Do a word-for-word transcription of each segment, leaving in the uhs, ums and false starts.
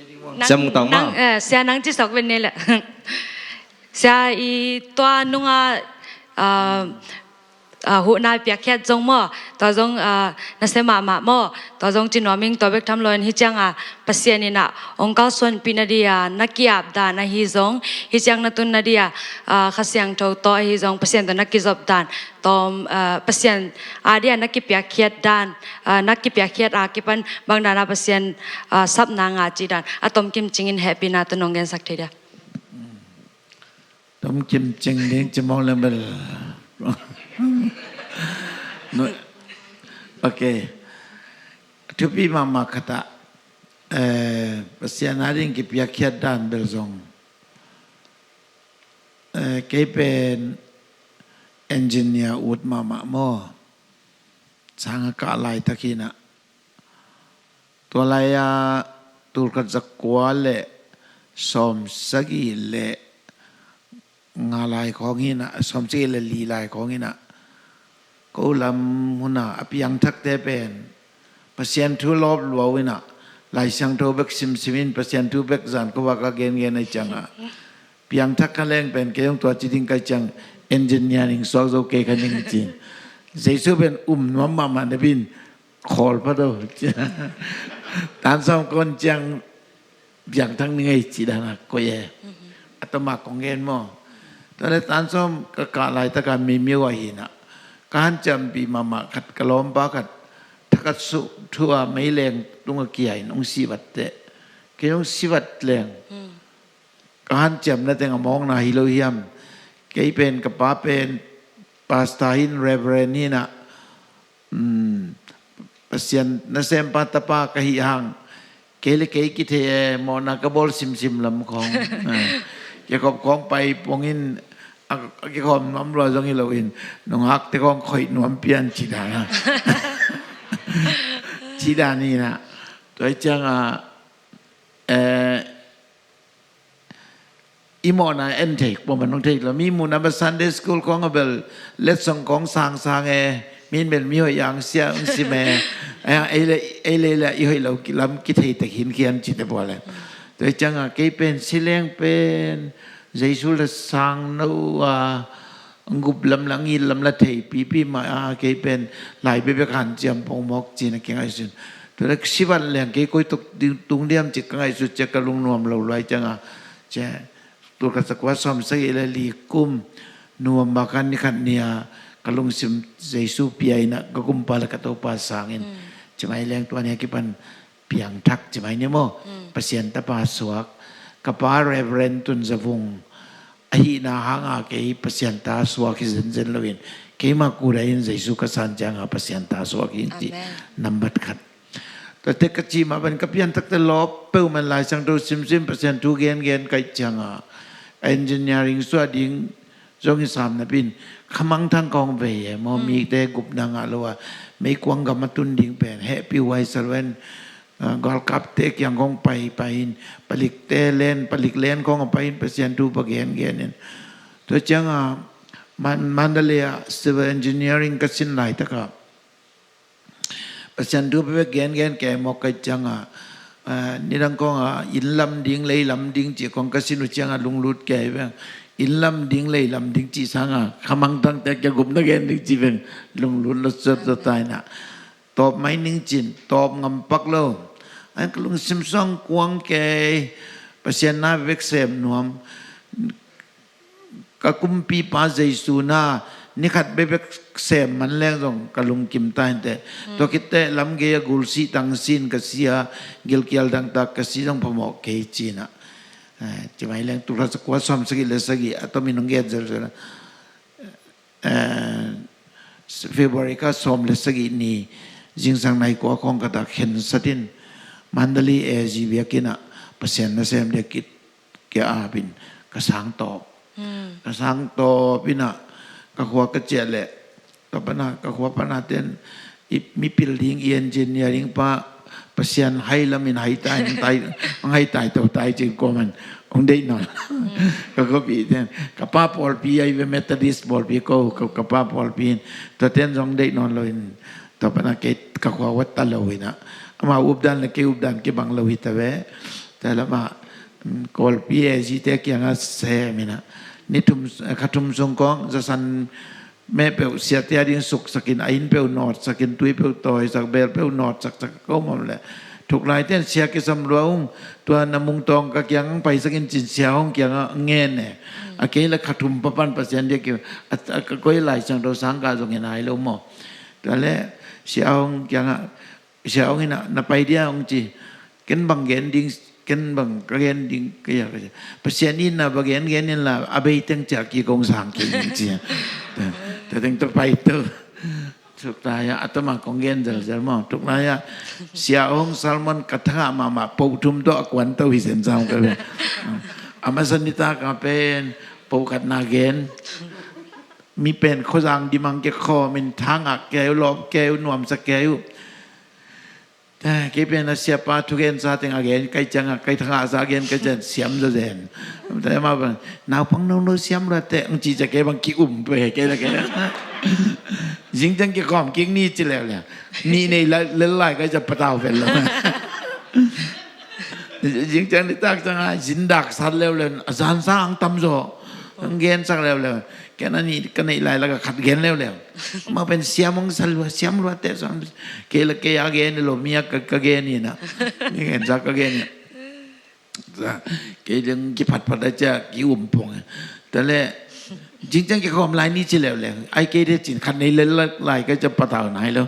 Nang, Siam tawng nang, maw? Eh, sia nang ci sawk ven ni le. Sia i tua nunga, ah, ah, huhna piakkhiat zong maw, tua zong, ah, na sia mahmah maw, tua zong ci nuam ing. Tua bek tham loin hi cianga Pasian in ah ong kalsuanpih na dia na ki-ap dan ahi zong, hi ciang na tun na dia, ah, Kha Siangtho tawh ahi zong Pasian tawh na kizop dan, tawm, ah, Pasian a dia na kipiakkhiat dan, ah, na kipiakkhiat a kipan bang dana Pasian, ah, sapna ngah cih dan a tomkim cingin hehpihna tawh nong gensak thei dia. Tomkim cing ding ci mawk leng bel. No. Ok. Thupi mahmah khat ah, eh, Pasian a ding kipiakkhiat dan bel zong, eh, kei pen engineer ut mahmah maw. Sang a kah laitak hi-in ah, tua lai-a tulkhat zakua le sawmsagih le nga lai khawng hi-in ah, sawmsagih le li lai khawng hi-in ah, ko lam hun ah a piangthakte pen Pasian thu lawp lua uh in ah, Lai Siangtho bek simsim in, Pasian thu bek zan khuavak a gengen ahih ciangah, piangthak kha leng pen kei zong tua ci ding ka hih ciang, engineering suak zo kei kha ning ci. Jesu pen um nuam mahmah napi-in khawl pha do. Tan sawm kon ciang piangthak ning ei cih dan a koih e. A tom a kong gen maw. Tua leh tan sawm ka kah laitaka mi miu ahi-in ah, ka hanciampih mahmah khat, ka lawmpa khat, thakhat suk thu a meileng tungah kia-in hong sivat teh, kei hong sivat leng. Ka hanciamna teng a mawkna hi lo hiam? Kei pen, ka pa pen pastor hi-in, reverend hi-in ah, um, Pasian nasempa tapa ka hih hang, kei le kei kithei e, mawhna ka bawl simsim lam khawng. Ah, kikhop khawng pai pongin, a, a kikhawm nuam lua zong hi loin, nungakte khawng khoih nuam pian ci dan a. Ci dan hi-in ah. Tua hi ciangah, eh, i mawhna en thei, kuamah in hong thei lo. Mi muhna bel Sunday school khawng a bel letsong khawng sangsang e, mi in bel mi hoih ang sia hong sim e. Ei le, ei le, ei le i hoih lo lam kithei tek hi-in khian cite pua le. Tua hi ciangah kei pen si leng pen Jesu la sang no a, a gup lam la, a ngit lam la thei pipi mah a, kei pen lai bekbek hanciam pong mawk ci-in a kingaihsun. Tua leh sivat leng kei koi tawh tung diam ci ka ngaihsut ciang ka lungnuam lo lua hi ciangah, cia, tulkhat zakua sawmsagih le li kum November kha ni khat ni-a ka lungsim Jesu pia-in ah, ka Kumpa le ka Topa sang in. Ci mai leng tua ni a kipan piangthak ci mai ni maw. Pasian tapa suak. Ka pa Reverend Tun Za Vung ahihna hanga kei Pasian ta suak hi zenzen loin, keima kudai in Jesu ka san cianga Pasian ta suak hi ci. Amen. Nambat khat. Tua teh ka cih mah bang ka pianthakte lawp peuhmah in Lai Siangtho simsim, Pasian thu gengen ka hih cianga, a engineering suah ding zong hi sam napi-in, khamangthang khawng vei e maw, mite gupna ngah lo a, meikuang gam a tun ding pen hehpih huai sa lo in, ah, galkapte kiang khawng pai, pai-in, palikte len, palik len khawng a pai-in Pasian thu va gengen in. Tua ciangah, Man-, Mandalay ah civil engineering ka sin laitakah, Pasian thu bekbek gengen kei mawk ka hih ciangah, ah, nidang khawngah inn lam ding, lei lam ding cih khawng ka sin uh ciangah lunglut kei veng. Inn lam ding, lei lam ding cih sangah khamangthangte kia gupna gen ding cih veng lunglut lo suak zaw ta in ah. Tawp mai ning ci-in, tawp ngam pak lo. Ai, ka lungsim sung kuang kei, Pasian na bekbek sem nuam. Ka Kumpipa Jesu na ni khat bekbek sem man leng zong ka lungkim ta inteh. Tua khit teh lam gei a gul sih tang sin ka si a, gilkial dangtak ka si zong phamawh kei ci-in ah. Eh, ci mai leng tulkhat zakua sawmsagih le sagih a tomin hong gen zelzel. Eh, February kha sawm le sagih ni zingsang nai kua khawng ka dak khensat in Mandalay A G biakinn ah Pasian nasem dia kit kia apin ka sang tawp. Ka sang tawp in ah ka khua ka ciah leh, ka pana, ka khua pana ten i mipil ding, i engineering pa Pasian hai lamin hai tai, tai, ang hai tai to tai cin kuaman hong deih nawn. Ka khuapi ten ka pa pawlpi ahi ve, Methodist pawlpi ko, ka, ka pa pawlpi in, tua ten zong deih nawn lo in, tua pana kei ka khua uat ta lo in ah, ama updan le kei updan kibang lo hi ta ve. Tua lamah, um, Kawlpi A G te kiangah sem inah, ni thum, kha thum sung kong zasan meh peuh siate a ding suksakin, a inn peuh nawtsakin, tui peuh tawisak, bel peuh nawtsaksak ko mawm leh, thuk laite in sia kisam lua ung, tua na mungtawng ka kiang paisakin cin sia hong kiangah ngen e. A kei le kha thum papan Pasian dia ki, a, a, ka koi Lai Siangtho sang ka zong en ai lo maw. Tua le sia hong kiangah, sia hong inah, na pai dia hong ci. Ken bang gen ding, ken bang ka gen ding ka ya ka ci. Pasian in na ba gen gen in la, a bei teng ciah ki kong sang ki ding ci. Tua teng tua pai to. Suk ta ya, a tama kong gen zelzel maw. Tuk na ya, sia hong sermon ka thangah mahmah, po thum tawh a kuan to hi sen sam ka ve. A masa nitak a pen po khat na gen. Mi pen khuazang dimang kikhawm in thangah kei uh, lawp kei uh, nuamsa kei uh. Kei pen a siapa thugensa teng a gen kai ciangah, kai thangahsa a gen kai ciang siam zaw zen. Naupang nono siam lua teh ang ci ciang kei bang ki-um peuh he kei le kei. Zing ciang kikhawm kik ni ci leuleu. Nih nei lel lai kai ciang patau pen lo. Zing ciang nitak ciangah zindak sat leuleu, a zansa ang tamzaw. Ang gensak leuleu. Ken a nih ka neih lai lakah khat gen leuleu. Amah pen siam hong sa lua, siam lua teh siam. Kei le kei a gen lo, mi a ka, ka gen inah. Mi gensa ka gen inah. Kei ding kiphatphat a ciah ki-um pong. Tua le zing ciang kikhawm lai ni ci leuleu. Ai kei de cin khat nei lel lai kai ciang patau nai lo.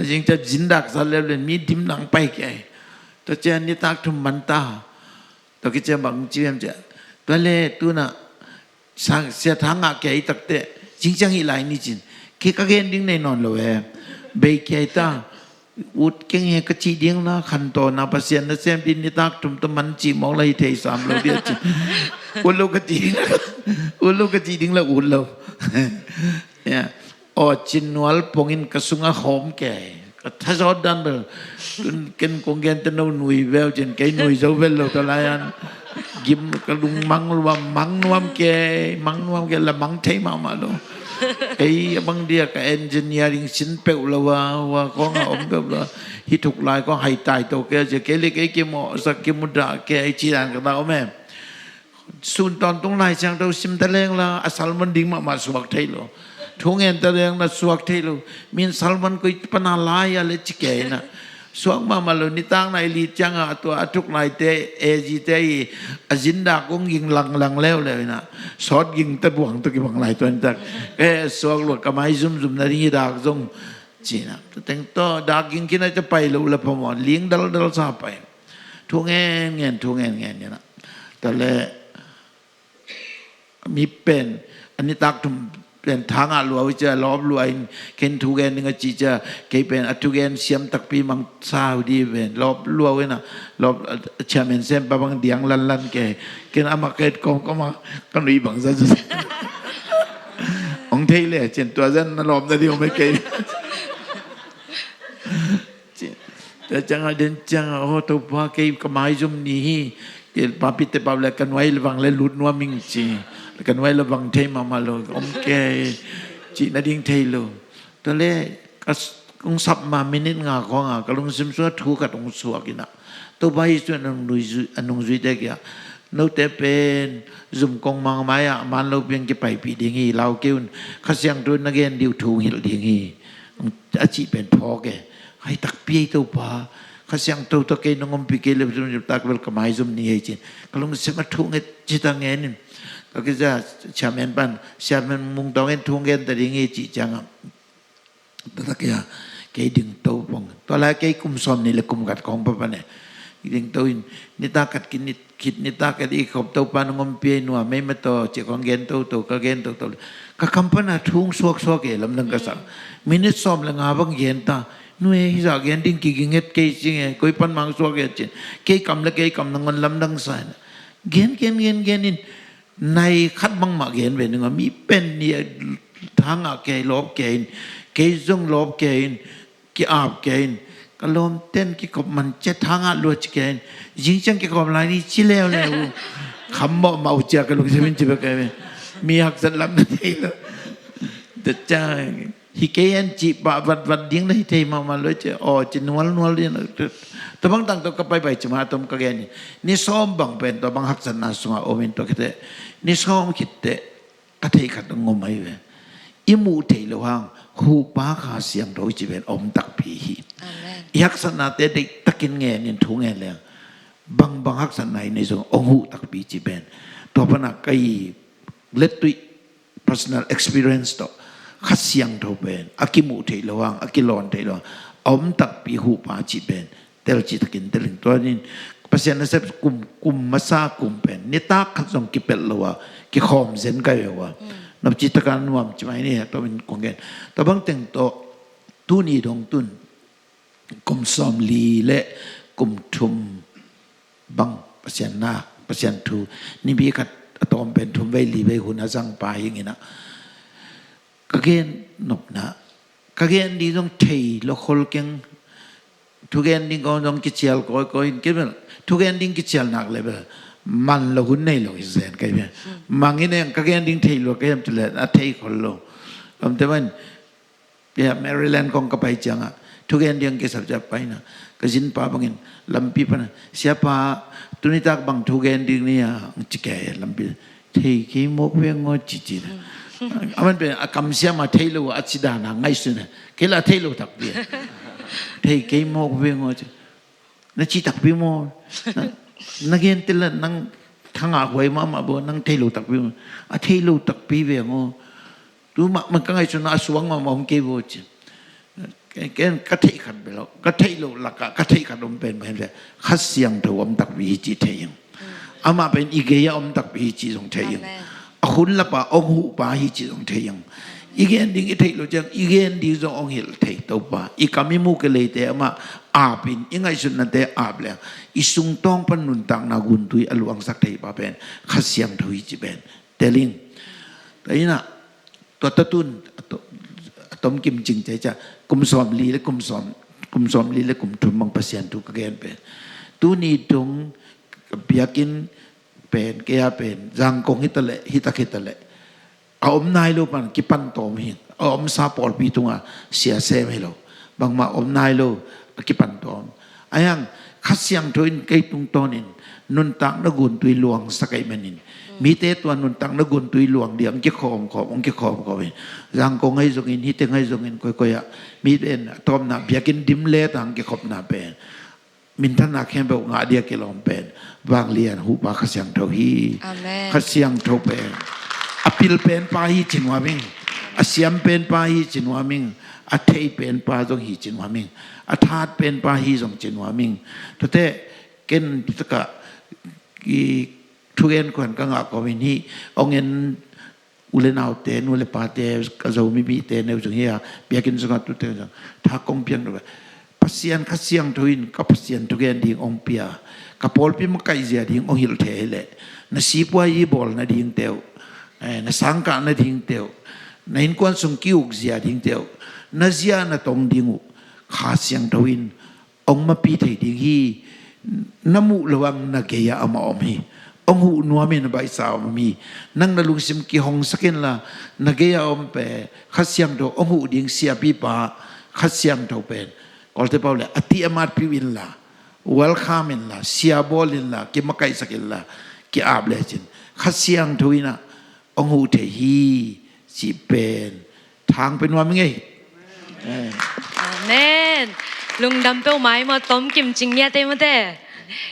Zing ciang zindak sat leuleu, mi dim nang pai kei. Tua ciang nitak thum man ta. Tua kiciang bang ci hiam ciah. Tua le tunah sang sia thangah kei tak teh zing ciang hih lai ni cin. Kei ka gen ding nei nawn lo e. Bei kei ta. Ut keng he ka cih ding la, khantawn a Pasian nasem ding nitak thum tawh man cih mawk la hi thei sam lo dia cin. Ut lo ka cih ding la, ut lo ka cih ding la ut lo. Ya. Aw cin nual pongin ka sungah hawm kei. Ka thazawt dan bel. Tun ken kong gen te no nui bel cin, kei nui zo bel lo ta lai an. Gim ka lung mang lua, mang nuam kei, mang nuam kei la mang thei mahmah lo. Kei a bang dia ka engineering sin peuh lo a, hua kong a om peuh lo a. Hih thuk lai kong hai tai to kei a cia, kei le kei kimawhsak kimudah kei ci dan ka ta om em. Sun tawntung Lai Siangtho sim ta leng la, a sermon ding mahmah suak thei lo. Thu ngen ta leng la suak thei lo. Min sermon koi pana lai a le ci kei na. Suak mahmah lo, nitak nai li ciangah a tua a thuk laite, A G te i a zindak kong ging langlang leuleu inah. Sawt ging ta buang tuk i bang lai tua nitak. Eh, suak lo ka mai zumzum na ding i dak zong. Cina. Teng to dak ging kina ca pai lo la phamawh. Ling daldal sa pai. Thu ngen ngen, thu ngen ngen inah. Tua le mi pen a nitak thum pen thangah lua uh cia, lawp lua in ken thu gen ding a ci cia, kei pen a thugen siam takpi mang sa uh di pen lawp lua uh inah, lawp, a chairman sempa bang diang lanlan kei, ken a market kawmkawm a ka nui bang sa sa. Hong thei le cin tua zan na lawp na di hong me kei. Ci, tua ciangah den ciangah, aw Topa, kei ka maizum ni hi. Kei papi te pau le ka nuai le bang le lut nuam ing ci. Ka nuai le bang thei mahmah lo om kei. Cih na ding thei lo. Tua le ka s-, kong sap ma minute nga khawngah ka lungsim sungah thu khat hong suak inah. Topa Jesuh in a nungzui, a nungzuite kiangah, note pen zum kong mang mai-ah man lo piang kipaipih ding hi, lau kei un, Kha Siangtho in na gen dih uh thu hong hilh ding hi. A cih pen phawk e. Hai takpi ei Topa. Kha Siangtho tawh kei nong ompih kei le, tak bel ka maizum ni hei cin. Ka lungsim a thu nget cita ngen in. Ka kiza chairman pan, chairman Mung Tawng in thu ngen ta ding hi cih ciangah. Tua tak ia, kei dingto pong. Tua lai kei kum sawm nih le kum khat khawng papa ne. Dingto in, nitak khat kit nit khit nitak a i khop Topa nong ompih ei nuam ei mataw, ci kong gen toto, ka gen toto. Ka kam pana thu hong suaksuak e, lamdang ka sa. Minute sawm le nga bang gen ta. Nu e, hizah gen ding kiging het kei sing e, koi pan mang suak e cin. Kei kam le kei kam nangawn lamdang sa e. Gen, gen, gen, gen in. Nai khat bangmah gen ve ning a, mi pen ni a thangah kei lawp kei in, kei zong lawp kei in, ki-ap kei in, ka lawmten kikop man cia thangah lua ci kei in, zing ciang kikop lai ni ci leuleu uh. Kham mawhmawh uh cia ka lungsim in ci bek kei ve. Mi haksat lam na thei lo. Tua ciang Hi kei hen cih pah vatvat ding na hi thei mahmah lo ci, aw ci nualnual ding. Tua bang tang tawh ka paipai ci mah a tom ka gen hi. Ni sawm bang pen tua bang haksatna sungah om in tua khit teh, ni sawm khit teh ka theih khat hong om ahi ve. I muh theih loh hang huhpa Kha Siangtho i cih pen om takpi hi. Amen. I haksatnate deihtakin ngen in thu ngen leng, bangbang haksatna i neih zong hong huh takpi cih pen, tua pan a ka i lettuih personal experience tawh Kha Siangtho pen a kimuh theih loh hang, a kilawn theih loh hang, a om takpi huhpa cih pen tel citakin tel ing. Tua in Pasian nasep kum, kum masa kum pen nitak khat zong kipelh lo a, kikhawm zen ka hi uh a. Mm. Nop citaka nuam ci mai ni, a tomin kong gen. Tua bang teng tawh tuni dong tun kum sawmli le kum thum bang Pasian na, Pasian thu, nipi khat a tawm pen thum vei li vei hun a zangpa hi ing in a, ka gen nopna, ka gen ding zong thei lo khol keng. Thugen ding kong zong kicial kawikawi in kei bel, thugen ding kicial nak le bel man lo hun nei lo hi zen kei bel. Mang in eng ka gen ding thei lo kei hiam cih le a thei khol lo. Lawmte bang in, pia Maryland kong ka pai ciangah thugen ding kisap ciah pai na, ka zinpa bangin lampi pana, "Siapa, tunitak bang thugen ding ni a?" ci kei lampi. "Thei kei mawk ve ngaw," ci ci. A man pen a kamsiam a thei lo a ci dan a ngaihsun a, kei la thei lo takpi a. "Thei kei mawk ve ngaw," ci. Na ci takpi maw? Na, na gen tila nang thangah huai mahmah bo, nang thei lo takpi maw? A thei lo takpi ve ngaw. Tu mah man ka ngaihsun a suang mahmah om kei bo ci. Ken, ken ka theih khat bel lo, ka theih loh lakah ka theih khat om pen pen pen Kha Siangtho om takpi hi cih thei ing. Amah pen i gei a om takpi hi cih zong thei ing. Amen. A hun lapa hong huhpa hi cih zong thei ing. I gen ding i theih loh ciang i gen ding zong hong hilh thei Topa. I kam i mu kei leite amah ap in, i ngaihsutnate ap leng i sungtawng pan nuntakna guntui a luangsak thei pa pen Kha Siangtho hi cih pen tel ing. Tua in a, tua tatun a to-, a tomkim cing cai ca, kum sawmli le kum sawm, kum sawmli le kum thum bang Pasian thu ka gen pen, tuni dong ka biakinn pen, kei a pen Zangkong hi ta leh, hi tak hi ta leh, a om nai lo pan kipan tawm hi. A omsa pawlpi tunga sia sem hi lo, bangmah om nai lo, a kipan tawm. Ahi hang Kha Siangtho in kei tungtawnin nuntakna guntui luangsak ahih manin, mite tua nuntakna guntui luang ding hong kikhawm khawm, hong kikhawm khawm hi. Zangkong ahi zongin, hi teng ahi zongin, koikoi ah, mi pen a tawpna biakinn dim le tang kikhopna pen minthanna khempeuh ngah ding a kilawm pen vanglian huhpa Kha Siangtho hi. Amen. Kha Siangtho pen a pil pen pa hi ci nuam ing. A siam pen pa hi ci nuam ing. A thei pen pa zong hi ci nuam ing. A that pen pa hi zong ci nuam ing. Tuate ken taka i thugen kuan ka ngah kawmin hi. Ong en u le naute, nu le pate, ka Zomi mite neu zong hi a, biakinn zongah tute zong tha kong piak lo. Pasian Kha Siangtho in ka Pasian thugen ding hong pia, ka pawlpi makaih zia ding hong hilh thei hi leh, na sipuai i bawl nading teuh, eh, na sangkah nading teuh, na innkuan sung ki-uk zia ding teuh, na zia na tong ding uh Kha Siangtho in hong mapi thei ding hi. Na muh lo ang na gei-ah amah om hi. Hong huh nuam in a baihsa om hi. Nang na lungsim kihongsak inla, na gei-ah om pen Kha Siangtho hong huh ding siapipa Kha Siangtho pen, Kawlte pau le a tih a matpih uh inla, welcome inla, sia bawl inla, kimakaihsak inla, ki-ap lecin Kha Siangtho in ah hong huh thei hi cih pen thang pe nuam ing ei. Amen. Lungdam peuhmah hi maw, tomkim cing ngiat ei maw te.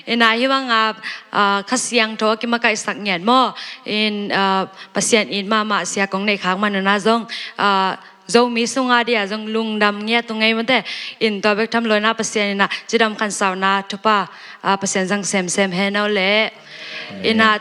Ina hi bang a, a, Kha Siangtho a kimakaihsak ngiat maw. In, a, Pasian it mahmah sia kong neih khak man una zong, a, Zomi sunga dia zong lungdam ngiat ung ei maw te. In tua bek tham lo ina Pasian ina cidam khansauna thupha, a, Pasian zang semsem hen aw le. Ina